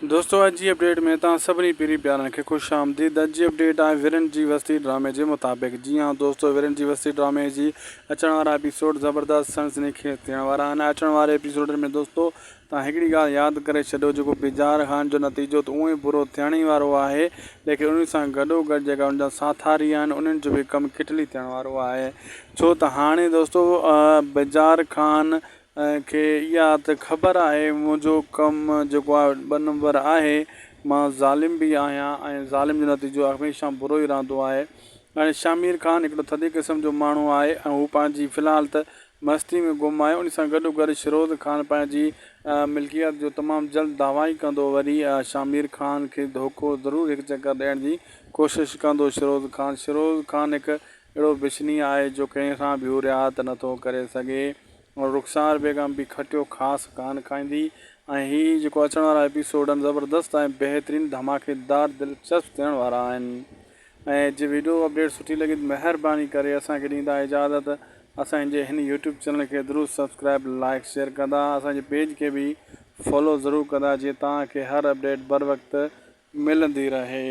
دوستو اڄ جي اپڊيٽ ۾ توهان سڀني پيري پيارن کي خوش آمديد اڄ جي اپڊيٽ آهي ورن جي وستي ڊرامي جي مطابق جي ها دوستو ورن جي وستي ڊرامي جي اچڻ وارا ايپيسوڊ زبردست سنسني خيز ٿيڻ وارا آهن اچڻ واري ايپيسوڊن ۾ دوستو توهان هڪڙي ڳالهه ياد ڪري ڇڏيو جيڪو بجار خان جو نتيجو ته اونئي برو ٿيڻ ئي وارو آهي ليڪن ان سان گڏو گڏ جيڪا ان جا ساٿاري آهن انهن جو به ڪم ڪٽلي ٿيڻ وارو آهي ڇو ته هاڻي دوستو بجار خان کي اها ته خبر آهي منهنجو ڪم جيڪو آهي ٻه نمبر آهي مان ظالم به آهيان ۽ ظالم جو نتيجو هميشه برو ئي رهندو آهي ۽ شامير خان هڪڙو ٿڌي قسم جو ماڻهو آهي ۽ هو پنهنجي في الحال ته مستي ۾ گم آهي ان سان گڏو گڏ شروز خان پنهنجي ملڪيت جو تمام جلد دعويٰ ئي ڪندو وري شامير خان کي ڌوڪو ضرور هڪ چڪر ڏيڻ جي ڪوشش ڪندو شروز خان شروز خان هڪ اهڙو بشني آهي جو ڪنهن سان به هو رعايت نٿو ڪري سگهي اور رخسار بيگم به کٽيو خاص ڪانه کائيندي ۽ هي جيڪو اچڻ وارا ايپيسوڊ آهن زبردست ۽ بهترين ڌماڪيدار دلچسپ ٿيڻ وارا آهن ۽ جي ويڊيو اپڊيٽ سٺي لڳي ته مهرباني ڪري اسان کي ڏيندا اجازت اسان جي هن يوٽيوب چينل کي ضرور سبسڪرائب لائڪ شيئر ڪندا اسان جي پيج کي به فالو ضرور ڪندا جيئن توهان کي هر اپڊيٽ بروقت ملندي رهي.